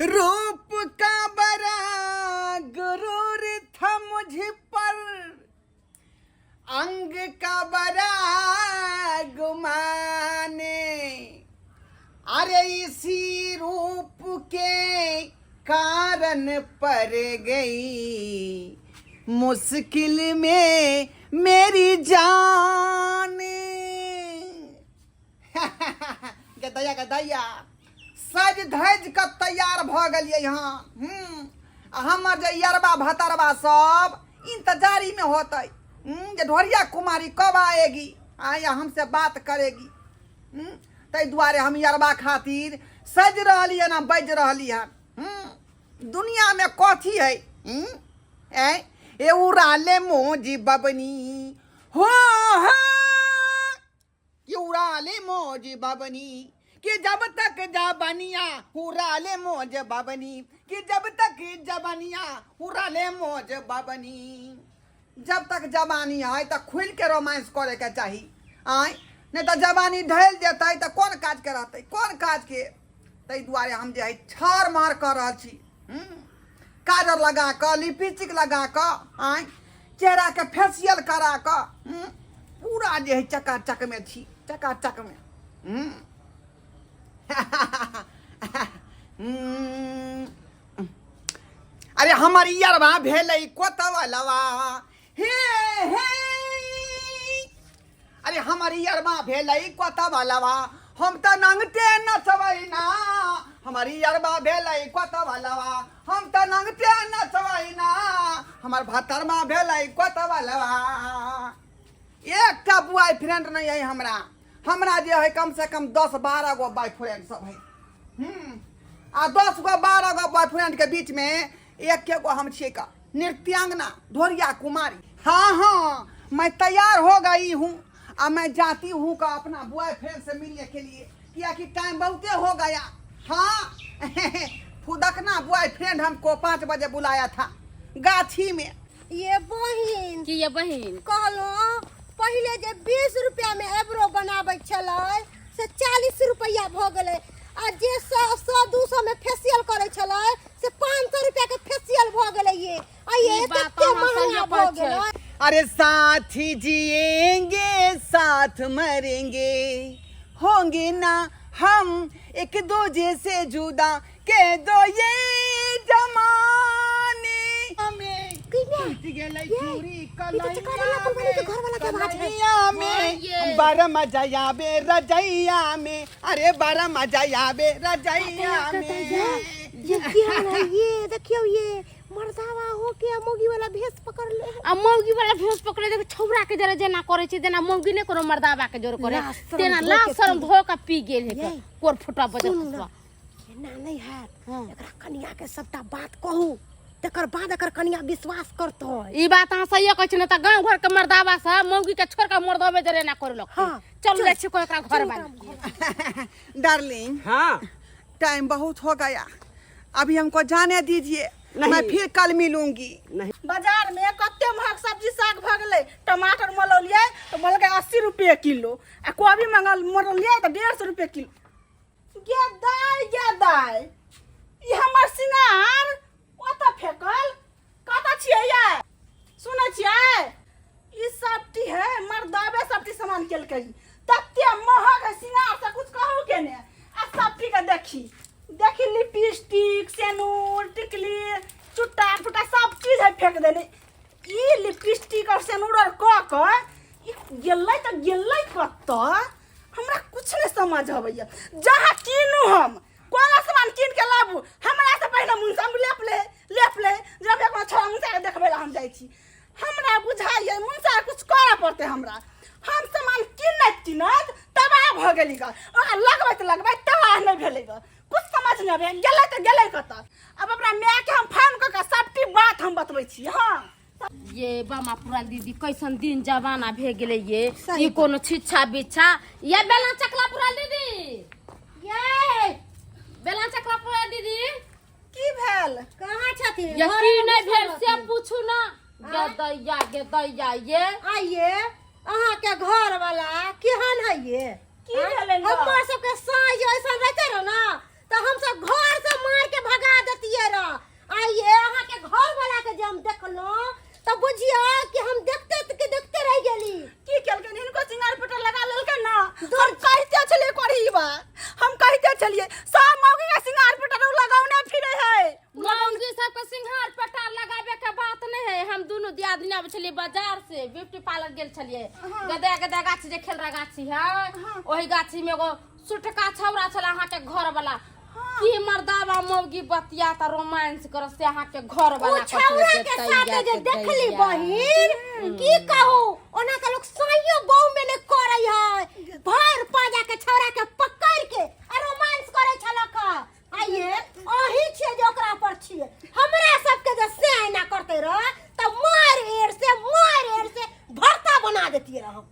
रूप का बड़ा गुरूर था मुझ पर, अंग का बड़ा गुमाने। अरे इसी रूप के कारण पड़ गई मुश्किल में मेरी जान। गदैया गदैया सज धज के तैयार भऽ गेलियै हँ। आ हमर जे यरबा भतरबा सब इंतजारी में होतै जे ढोरिया कुमारी कब आएगी आ या हमसे बात करेगी। ताहि दुआरे हम यरबा खातिर सजि रहली हन आ बाजि रहली हन। दुनिया में कथी है? ए ए उड़ाले मोजी बबनी हो हो कि उड़ाले मौज बबनी कि जब तक जबनिया उड़ाले मौज बबनी कि जब तक जबनिया उड़ाले मौज बबनी। जब तक जवानी है तो खुल के रोमांस करे के चाही, आय नहीं तो जवानी ढल जेतै तो कोन काज के रहतै, कोन काज के। ताहि दुआरे हम जे है छाड़ मार कऽ रहल छी। काजर लगा कऽ, लिपस्टिक लगा कऽ, आय चेहरा के फेसियल करा कऽ, पूरा जे है चकाचक में छी, चकाचक में। अरे हमर यरवा भेलै कोतवलवा हे हे, अरे हमर यरवा भेलै कोतवलवा हम तऽ नंगटे नचबै ना। हमर यरवा भेलै कोतवलवा हम तऽ नंगटे नचबै ना। हमर भतरमा भेलै कोतवलवा। एकटा बॉय फ्रेंड नहीं है हमरा, हमरा जे है कम से कम 10-12 गो बॉय फ्रेंड सब है। आ 10 गो 12 गो बॉय फ्रेंड के बीच में एक गो हम छियै का नृत्यांगना ढोरिया कुमारी। हाँ हाँ मैं तैयार हो गई हूँ आ मैं जाती हूँ का अपना बॉय फ्रेंड से मिलने के लिए, किया कि टाइम बहुते हो गया। हाँ फुदकना बॉय फ्रेंड हमको 5 बजे बुलाया था गाछी में। ये बहिन की ये बहिन कहलहुँ पहिले जे 20 रुपया में एबरो बनाबै छलै से 40 रुपया भऽ गेलै, आ जे 100 200 में फेसियल करै छलै से 500 रुपया के फेसियल भऽ गेलै। ये आ ये ई बात कते अहाँ महंगा सहिए भऽ कहै छियै। गेलै। अरे साथी जिएंगे साथ मरेंगे, होंगे ना हम एक दूजे से जुदा, के दो ये जमाने में। टूट गेलै ये, चूड़ी ई तऽ चकारे कलैया लपल वाली के घर वाला के आवाज है। कलैया में, हाँ, ये। बड़ा मजा आवे रजैया में, अरे बड़ा मजा आवे रजैया में। ये क्या है ये देखियो ये मर्दावा हो के मौगी वाला भेष पकड़ ले। आ मौगी वाला भेष पकड़े देख छौरा के जरे जेना करे छै तेना मौगी ने कोनो मर्दावा के जोर करे लाज शरम तेना धो लाज के शरम पी। धो के पी गेल हे ये। कोर फुटा बजल सुनू ना, खसबा। एना नहीं हैत। हाँ। एकरा कनिया के सबटा बात कहू तकर बाद एकर कनिया विश्वास करतै। ई बात अहाँ सहिए कहै छी ने तऽ गाँव घर के मर्दावा सब मौगी के छोड़ के मर्दबे जरे ना करे लगतै। हाँ, चलू चल। जाइ छी कोई एकरा घर चलू वाली। एकरा घर। डार्लिंग हाँ टाइम बहुत हो गया, अभी हमको जाने दीजिए, नहीं। मैं फिर कल मिलूंगी। नहीं। बाजार में कते महग सब्जी साग भऽ गेलै। टमाटर मलौलियै तऽ मलकै 80 रुपये किलो, आ कोबी मंगल मरलियै तऽ 150 रुपये किलो। गे दाइ गे दाइ, ई हमर सिंगार ओतऽ फेकल कतऽ छियै यै? सुनै छियै ई सबटी है मर्दाबे सबटी सामान केलकै, तते महग है सिंगार से कुछ कहू के ने। आ सबटी के देखी देखी लिपस्टिक सेनूर टिकली चुट्टा फुट्टा सब चीज है फेंक देने। ई लिपस्टिक और सेनूर और कऽ कऽ ई गेलै तऽ गेलै कतऽ, हमरा कुछ नहीं समझ अबैया। जहाँ कीनू हम कोनो सामान कीन के लाबू हमरा से पहिले मुनसा लेप ले लेप ले, जब एक छोरा मुनसा के देखबै ला हम जाइ छी, हमरा बुझाइए मुनसा कुछ करऽ पड़तै हमरा। हम सामान कीनैत कीनैत तबाह भऽ गेली ग, ओकरा लगबैत लगबैत तबाह नहि भेलै ग, कुछ समझ नहि अबैया गेलै तऽ गेलै कतऽ। आब अपना मायके हम फोन कऽ कऽ सबटी बात हम बतबै छी। हाँ ये बामा पुराल दीदी कैसन दिन जमाना भे गेलै ये, सही ई कोनो छिच्छा बिच्छा। ये बेला चकला पुराल दीदी, ये बेला चकला पुराल दीदी की भेल? कहाँ छथिन? ये घर की मे नहीं घुसल भेल से रहथिन। पूछू ना। गेदैया गेदैया ये आइए अहाँ के घर वाला केहन है ये? की भेलै? हमर सबके साँझ ऐसा रहते रह ना तऽ हम सब घर से मार के भगा पछिला दिन आबै छलियै बाजार से, ब्यूटी पार्लर गेल छलियै। गदा गदा गाछी जे खेलरा गाछी है, ओही गाछी में एगो सुटका छौड़ा छल अहाँके घर वाला। की मर्दावा मौगी बतिया त रोमांस कर से अहाँके घर ओ वाला। छौड़ा के साथे जे देखली बहिन, की कहू, ओना के लोग साइयो गाँव में नहीं करे है। भर पाजा के छौड़ा के पकड़ के आ रोमांस करे छलक। आइए अही छियै जे ओकरा पर छियै। हमरा सबके जे से एना करते रह त मार एर से, मार एर से भरता बना देतियै रह हम।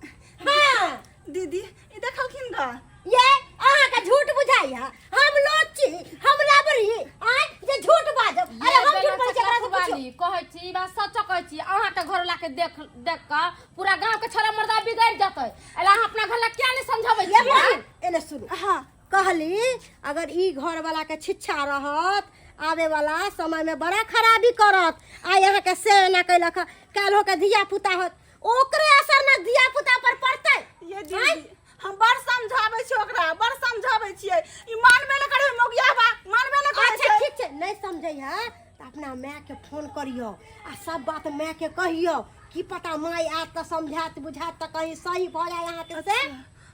हाँ दीदी, ई देखलखिन गा? ये अहाँके झूठ बुझाइ है? हम लोची, हम लबरी आय जे झूठ बाजब? अरे हम झूठ बोलै छी, एकरा से पुछियौ। कहै छी, ई बात सच कहै छी। अहाँके घर वाला के देख देख कऽ पूरा गांव के छोरा मर्दा बिगड़ जेतै। एला अहाँ अपना घर ला किया नहीं समझाबै ये छी? बहिन, एने सुनू। हाँ। कहली, अगर ई घर वाला के छिच्छा रहत, आवे वाला समय में बड़ा खराबी करत। आइ अहाँके से एना कैलक, काल्हो के धिया पुता होत, ओकरे असर न धिया पुता पर पड़तै। ये दीदी, हम बड़ समझाबै छियै ओकरा, बड़ समझाबै छियै, ई मानबे नहि करै। मौगिया बा मानबे नहि करै अच्छा छै। ठीक छै, नहीं समझै है तऽ अपना माय के फोन करियौ आ सब बात माय के कहियौ। की पता माय आयत तऽ समझायत बुझायत, तऽ कहीं सही भऽ जाय अहाँके से।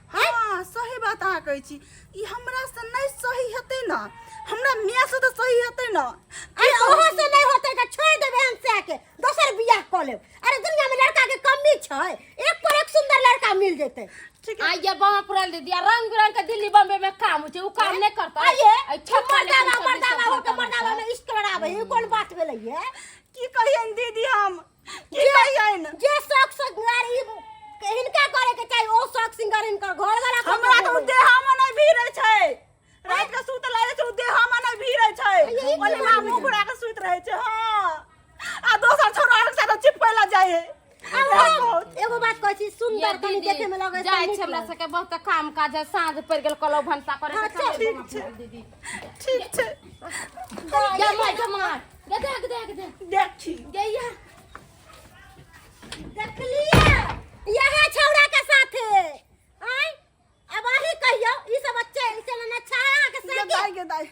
हाँ, सही बात अहाँ कहै छी। ई हमरा से नहि सही हेतै ने, हमरा माय से तऽ सही हेतै ने। अरे ओहो से नहीं होतै तऽ छोड़ि देबै हम सएह के, दोसर बियाह कऽ लेब। अरे दुनिया में लड़का के कमी छै? एक पर एक सुंदर लड़का मिल जेतै। ठीक है। आइए बाबा पुराल दीदी, आ रंग बिरंग के दिल्ली बम्बे में काम होइ छै, उ काम नहि करतै? आइए अइ छत पर मर्दावा लेकिन सब मर्दावा सब हो के काम मर्दावा में इश्क लड़ाबै, ई कोन बात भेलै ये? की कहियनि दीदी, हम की कहियनि? जे शौक सिंगार ई हिनका करे के चाही, ओ शौक सिंगार हिनकर घर वाला कऽ हमरा के तऽ उ देबै। देह में नहि भीड़ै छै। राति के सुत लागै छै, उ देह में नहि भीड़ै छै। ये की ओने बात मुँह घुरा के सुति रहै छै। हाँ, आ दोसर छोरा के साथ चिपकै ला जाइ है। आब हम एगो बात कहै छी, सुंदर ये कनी दीदी, देखे में लगै छै, जाइ नीक छै हमरा लगै। सबके बहुत काम काज है, साँझ पड़ि गेल, कहलहुँ भनसा करे हाँ, के। चल। ठीक छै। दीदी। ठीक छै। गे माय, गे माय, गे देख देख देख। देखी। गे या। देखलिए यह छौड़ा के साथे आय। अब अही कहियो, ई सब बच्चे ई सब अच्छा है अहाँ के गे संगे? दाइ, गे दाइ,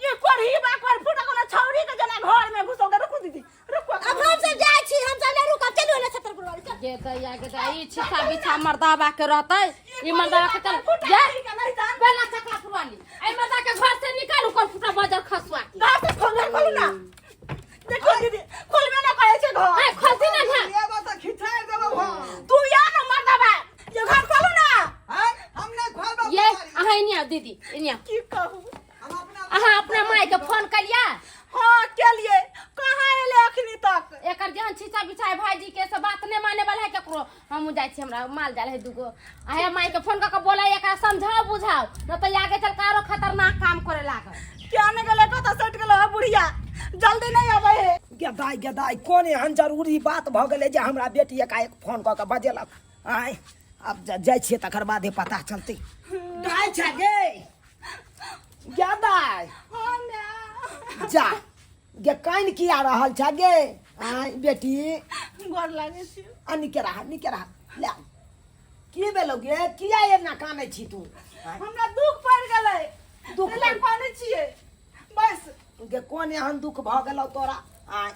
ये कोढ़ी बा कोढ़ फूटा कोनो छौरी के जना घर में घुसौ गे। रुकू दीदी, रुकू। अब हम सब जाइ छी, हम सब नहीं रुकब। चलू ने छतरपुर वाली, चल। गे दैया, गे दैया, ई छिछा बिछा मर्दाबा के रहतै, ई मर्दाबा के चल फूटा गे के नहीं जान। बेला चकला पुरवाली, एहि मर्दा के घर से निकालू कोन फूटा बजर खसुआ के। घर से खोल, खोलू ना। देखो दीदी, खोलबे ना करै छै घर। ए खोलती ना घर। ये बात खिचाइ देबौ हम। तू या ना मर्दाबा, ये घर खोलू ना। हैं? हम नहीं खोलबौ। ये अहाँ एने आउ दीदी, एने आउ। की कहू? हम अपना अहाँ अपना माय के फोन कलिया? हाँ, केलिए। कहाँ एले अखनी तक? एकर जेहन छिछा बिछाई भाईजी के से बात नहीं माने वाला है केकरो। हम जाइ छी, हमरा माल जाल है दुगो। आहे माय के फोन क के बोला, एकरा समझाओ बुझाओ, न त आगे चल के आरो खतरनाक काम करे लागल। क्या ने गेलै, कतऽ सटि गेलै है बुढ़िया, जल्दी नहीं आबै है। गेदाइ गेदाइ, कोन एहन जरूरी बात भऽ गेलै जे हमरा बेटी एकाएक फोन कऽ के बजेलक? आँय, आब जाइ छियै, तकर बादे पता चलतै। दाइ छै गे, गे दाइ। हाँ माय। जा गे, कान किया रहल छ गे? आँय बेटी। गोर लागै छी। आ निके रह, निके रह। ले, की भेलौ गे? किया एना कानै छी तू? आँय? हमरा दुख पड़ि गेलै। दुख दुख पड़ि- कानै छियै बस। गे, कोन एहन दुख भऽ गेलौ तोरा? आँय,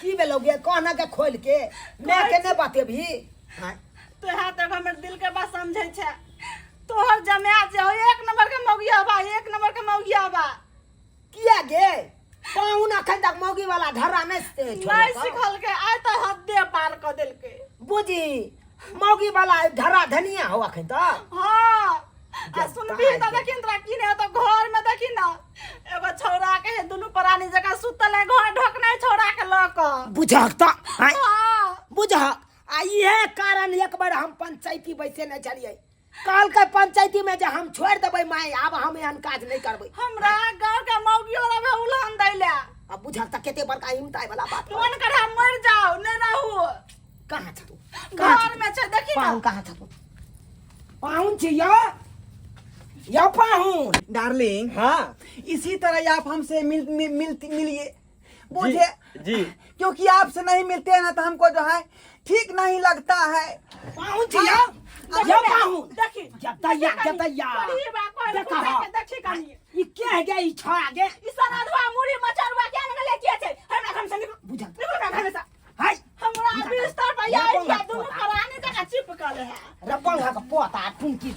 की भेलौ गे? कहना के खोलि के, माय के नहि बतेबही? आँय? तोहे तक हमर दिल के बात समझै छै। तोहर जमाय जे हो, एक नंबर के मौगिया बा, एक नंबर के मौगिया बा। किया गे? पाहुन अखन तक मौगी वाला धर्रा नहि नहीं छोड़लकौ? सिखलकै, आइ तऽ हद्दे पार कऽ देलकै। बुझी मौगी वाला धर्रा धनिया हो अखन तक। हाँ, आ जब सुनबी तऽ दाइ देखी तोरा की नहि हेतौ। घर में देखी ना, एगो छौड़ा के दुनू प्राणी जकाँ सुतल है, घर ढकने छौड़ा के लऽ कऽ। बुझहक तऽ आँय? हाँ। बुझहक, आ इहे कारण एक बार हम पंचायती बैसेने छलियै, कहलकै पंचायती में जे हम छोड़ि देबै माय, आब हम एहन काज नहि करबै। हमरा गाँव के मौगियो रहे उलहन दै ले। आ बुझहक तऽ कते बड़का हिम्मत आय वाला बात। मन करे हम मरि जाओ, नहीं रहू। कहाँ छ तू? कहाँ घर में छै, देखी ना। पाहुन कहाँ छ तू? पाहुन छी यो, यो पाहुन। डार्लिंग। हाँ। इसी तरह आप हमसे मिल, मिल, मिलती मिलिए मुझे जी। क्योंकि आपसे नहीं मिलते हैं ना तो हमको जो है ठीक नहीं लगता है। पाहुन छी यो, यो पाहुन। देखी। गदैया गदैया, कोढ़ी बा, कोढ़ देखा। फूटा के देखी कनी। ई के है गे ई छोड़ा गे? ई सराधुआ मुड़ी मचरुआ क्या निकले के छै? हमरा घर से निकल। बुझल। निकल हमरा घर से। हाय। हमरा अभी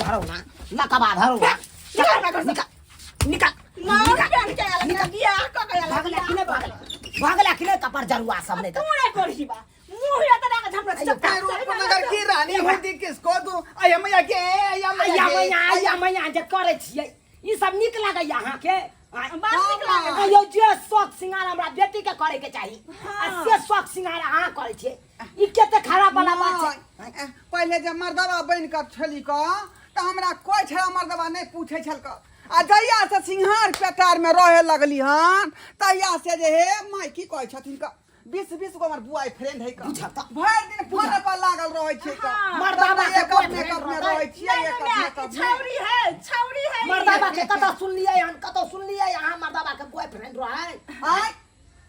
धरौ ना लकबा धरौ ना। निकाल निकाल निकाल। मार पेन के आयल निकाल। बियाह क के आयल। भागला कि नहीं भागला? भागला कि नहीं? कपार जरुआ सब नहीं तू रे करही बा मुंह या तोरा के झपड़ा अयो, चक्का। नगर की रानी हुंदी किसको दूं? अया मैया के, अया मैया अया के। मैया, अया मैया जे करै छियै ई सब नीक लागैया अहाँके? बड़ नीक लागै। अयो जे शौक सिंगार हमरा बेटी के करे के चाही आ से शौक सिंगार अहाँ करै छियै, ई कते खराब वाला बात छै। नहि, पहिले जे मर्दबा बनि कऽ छली कऽ तऽ हमरा कोइ छड़ा मर्दबा नहि पूछै छल कऽ, आ जहिया से सिंहार पेटार में रहे लगली हन तहिया से जे हे माय की कहै छथिन कऽ, 20-20 गो हमर बुआई फ्रेंड है कऽ। बुझब तऽ। भरि दिन फोन पर लागल रहै छै कऽ। मर्दाबा के एक अपने boyfriend cup में रहतै। रहै छियै, नहीं, एक नहीं, अपने माय, कप में। छौरी है, छौरी है ई। मर्दाबा के कतऽ सुनलियै हन? कतऽ सुनलियै अहाँ मर्दाबा के बॉयफ्रेंड रहै? आँय,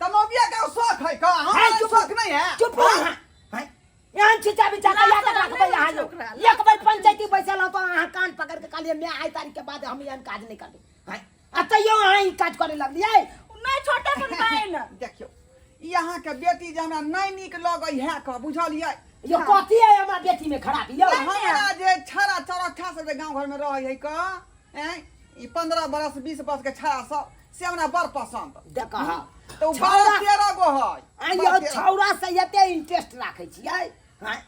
तऽ मौगिया के शौक है कऽ, हमरा है, चुप। शौक नहीं है। चुप रह अहाँ। हैं? एहन छिचा बिचा के याद राखबै अहाँ यौ। ओकरा। एक बेर पंचायती बैसल हँ तऽ अहाँ कान पकड़ के कहलियै मैं आइ तारीख के बाद हम एहन काज नहि करबै। हैं? आ तैयो अहाँ ई काज करे लगलियै। नहीं छोटे पर पाइन। देखियौ, ई अहाँके बेटी जे हमरा नहि नीक लगै है कऽ, बुझलियै? यो कथी है हमरा बेटी में खराबी यौ? हमरा जे छड़ा चरठा सब जे गाँव घर में रहै है कऽ, ऐं, ई 15 बरस 20 बरस के छड़ा सब से हमरा बड़ पसंद। देख अहाँ। तऽ ओ 12-13 गो है। आँ यौ, छौड़ा से एते इंटरेस्ट राखै छियै? आँय?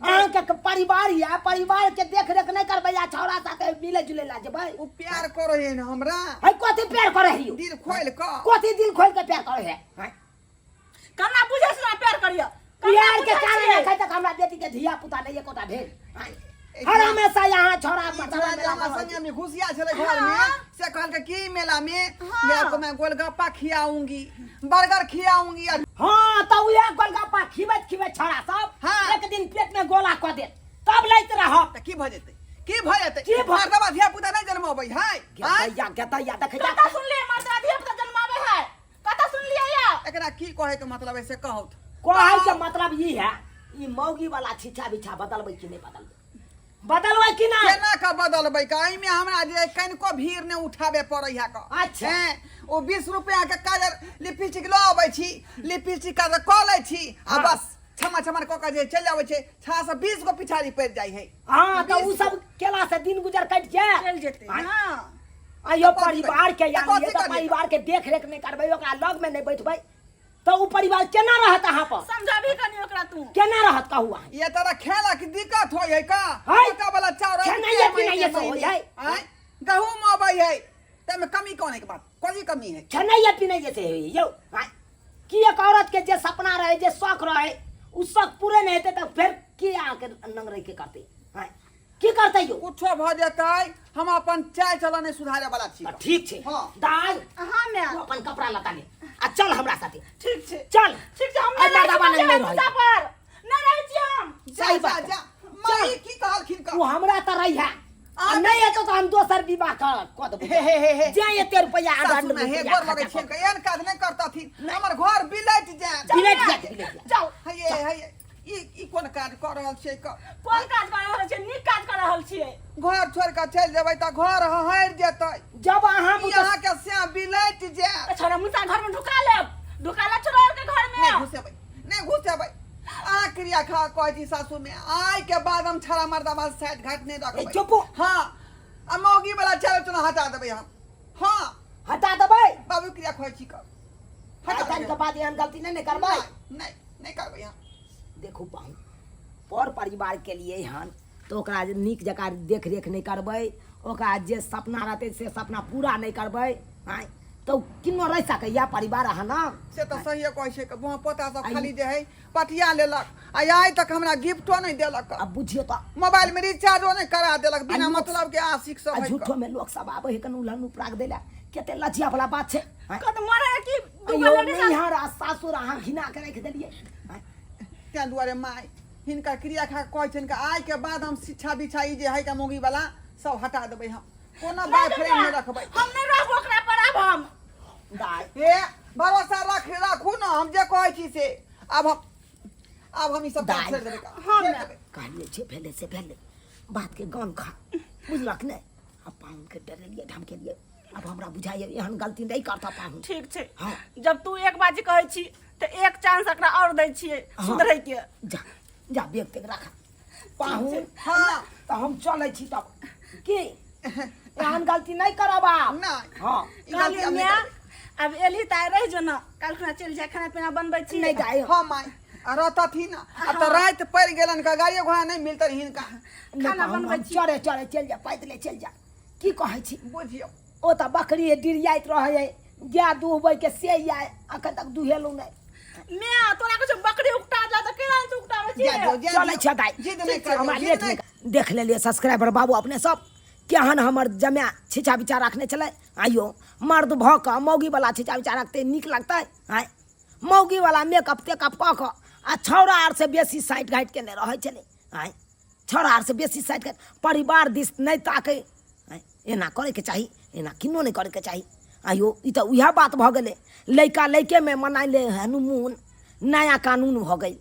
अहाँके परिवार यऽ, परिवार के देख रेख नहि करबै आ छौड़ा साथे मिले जुले ला जेबै? ओ प्यार करै है हमरा। है कथी प्यार करै है यौ? दिल खोलि कऽ। कथी दिल खोलि के प्यार करै है? आँय? कना बुझै छै ना प्यार करिय। प्यार के कारण एखन तक हमरा बेटी के धिया पुता नहि एकोटा भेल। आँय? हर हमेशा यहाँ छौड़ा ई मर्दाना छौड़ा जे मेला हमरा में संगे में घुसिया छलै घर में, से कहलकै की मेला में को मैं गोलगप्पा खियाऊंगी, बर्गर खियाऊंगी। हाँ तऽ उएह गोलगप्पा खिबैत खिबैत छौड़ा सब एक दिन पेट में गोला कऽ देत तब लैत रहब। तऽ की भऽ जेतै? की भऽ जेतै? की भऽ- मर्दबा धिया पुता नहि जन्मबै है? आँय? गेतैया गेतैया देखै जा। कतऽ सुनलियै मर्दा धिया पुता जन्माबै है? कतऽ सुनलियै या? एकरा की कहै के मतलब है से कहू। कहै के मतलब ई है, ई मौगी वाला छिछा बिछा बदलबै कि नहि बदलबै? बदलबै कि नहि? केना के बदलबै का? एहिमे हमरा जे कनिको भीड़ नहि उठाबे पड़ै है का। अच्छा। हैं, ओ 20 रुपया के काजर लिपस्टिक लऽ अबै छी, लिपस्टिक काजर कऽ लै छी आ बस छमा छमा कऽ के जे चलि आबै छै, 6 से 20 गो पिछाड़ी पड़ि जाइ है। हाँ तऽ उ सब केला से दिन गुजर कटि जायत। चलि जेतै। आँय? हाँ। आइयो तऽ कथी परिवार के करियै? यानी तऽ कथी तऽ करियै? परिवार के देख रेख नहि करबै, ओकरा लग में नहि बैठबै तऽ उ परिवार केना रहत अहाँ पर? समझाबी कनी ओकरा तू। केना रहत कहू अहाँ? ये तोरा खेला के दिक्कत होय है का? है। मोटा वाला चाउर है, खेनाइए के पिनाइए महीने से होय है। आँय? गहूम अबै है ताहिमे कमी कोन है के बात? कोन कमी है? खेनाइए पिनाइए से होय यौ। आँय? कि एक औरत के जे सपना रहे, जे शौक रहे, उ शौक पूरे नहि हेतै तऽ फेर की अहाँके नंग रहि के करतै? आँय? की करतै यौ? कुछो भऽ जेतै, हम अपन चाय चलन नहि सुधारे वाला छी। तऽ ठीक छै। हाँ। दाइ, हाँ माय। तू अपन कपड़ा लत्ता ले आ चल हमरा साथे। ठीक छै। चल। ठीक छै, हम आइ नहि रहै मर्दाबा छियै नहि रहै। पूजा पर नहि रहै छियै हम। जा सही जा बात। जा। माई की कहलखिन तू हमरा तऽ रही है आ नहि हेतौ तऽ हम दोसर विवाह कऽ देबौ। हे हे हे हे। जे एते रुपैआ आठ सासु में हे रुपैआ गोर लगै खर्चा छियनि, एहन काज नहि करतथिन, हमर घर बिलटि जायत। बिलटि जायत, बिलटि जायत। जाउ। हे हे, ई ई कोन काज कऽ रहल छियै? कोन काज कऽ रहल छियै? नीक काज कऽ रहल छियै। घर छोड़ि कऽ चलि जेबै तऽ घर हहरि जेतै। जब अहाँ ई अहाँके श्याम बिलटि जायत। छोड़ा मुसा घर में ढुका लेब, ढुका लेब छोड़ा के घर में। नहि घुसेबै, नहि घुसेबै। अहाँ क्रिया खा कहै छी सासु में, आइ के बाद हम छड़ा मर्दाबा साइड घाट नहि रखबै। ए, चुप। हाँ, आ मौगी वाला चारो चना हटा देबै हम। हाँ। हटा देबै? बाबू क्रिया कहै छी कऽ। हटा देबै के बाद एहन गलती नहि ने करबै? नहि, नहि करबै हम। देखू पाहुन, पर परिवार के लिए हन तऽ ओकरा जे नीक जकाँ देख रेख नहि करबै, ओकरा जे सपना रहतै से सपना पूरा नहि करबै, आँय, तऽ ओ किन्नो रहि सकैया परिवार अहाँ ने? से तऽ सहिए कहै छै, बुआ पोता सब खाली जे है पटिया लेलक आ आइ तक हमरा गिफ्टो नहि देलक। आब बुझियौ तऽ मोबाइल में रिचार्जो नहि करा देलक बिना आ लोक- मतलब के आशिक सब आ है कऽ। झूठो में लोक सब आबै है कनु उलहन उपराग दै लए, कते लज्जा वाला बात छै। आँय? कत मरे की दूगो अयौ लेडीज नैहर आ सासुर अहाँ घिना के राखि देलियै। आँय? ताहि दुआरे माय हिनकर क्रिया खा कऽ कहै छनि कि आइ के बाद हम शिक्षा दीक्षा ई जे है के मौगी वाला सब हटा देबै, हम कोनो बॉयफ्रेंड नहि रखबै। हम नहि रहबो ओकरा पर आब हम। दाइ हे भरोसा रख राखू ने, हम जे कहै छी से। आब हम ई सब काम दाइ। छोड़ि देबै का। हाँ, छोड़ि माय। देबै। कहलियै जे भेलै से भेलै, बात के गन खा, बुझलक नहि? आ पाहुन के डरेलियै धमकेलियै, आब हमरा बुझाइए एहन गलती नहि करता पाहुन। ठीक छै। हाँ। जब तू एक बाजी कहै छी तऽ एक चांस एकरा और दै छियै हाँ। सुधरै के। जा जा, बेग तेग राख पाहुन। हाँ। तऽ हम चलै छी तब। की एहन गलती नहि करब आब। नहि। हँ। ई गलती कहलियै हम नहि माय करबै। आब एलही तऽ आइ रहि जो ने, काल्हि खुना चलि जा, खाना पीना बनबै छी। नहि जाइ। हँ माय, आ रहतथिन आ तऽ राति पड़ि गेलनि का, गाड़ियो घोड़ा नहि मिलतनि हिनका। नहि खाना तऽ हम बनबै हम छी। चढ़े चढ़े चलि जा, पैदले चलि जा। की कहै छी? बुझियौ। ओ तऽ बकरी डिरियाइत रहै, गाय दुहबै के से आय अखन तक दुहेलहुँ नहि। माय तोरा कहै छौ बकरी उकटा जा तऽ केना तू उकटाबै छी? जा दियौ, जा चलै दियौ। छै दाइ। जिद नहि करियौ, हमरा जिद लेट नहि। नहि। देख लेलियै सब्सक्राइबर बाबू अपने सब केहन हमर जमाए छिछा बिछा रखने छलै। आइयो मर्द भऽ कऽ मौगीवला छिछा बिछा रखतै नीक लगतै? आँय, मौगीवला मेकअप तेकअप कऽ कऽ आ छौड़ा आर से बेसी साइट घाटि केने रहै छलै। आँय, छौड़ा आर से बेसी साइट घाटि, परिवार दिस नहि ताकै। आँय, एना करैके चाही? एना किन्नो नहि करैके चाही। आइयो ई तऽ उएह बात भऽ गेलै, लैका लैकेमे मनाइ ले हनीमून, नया कानून भऽ गेल।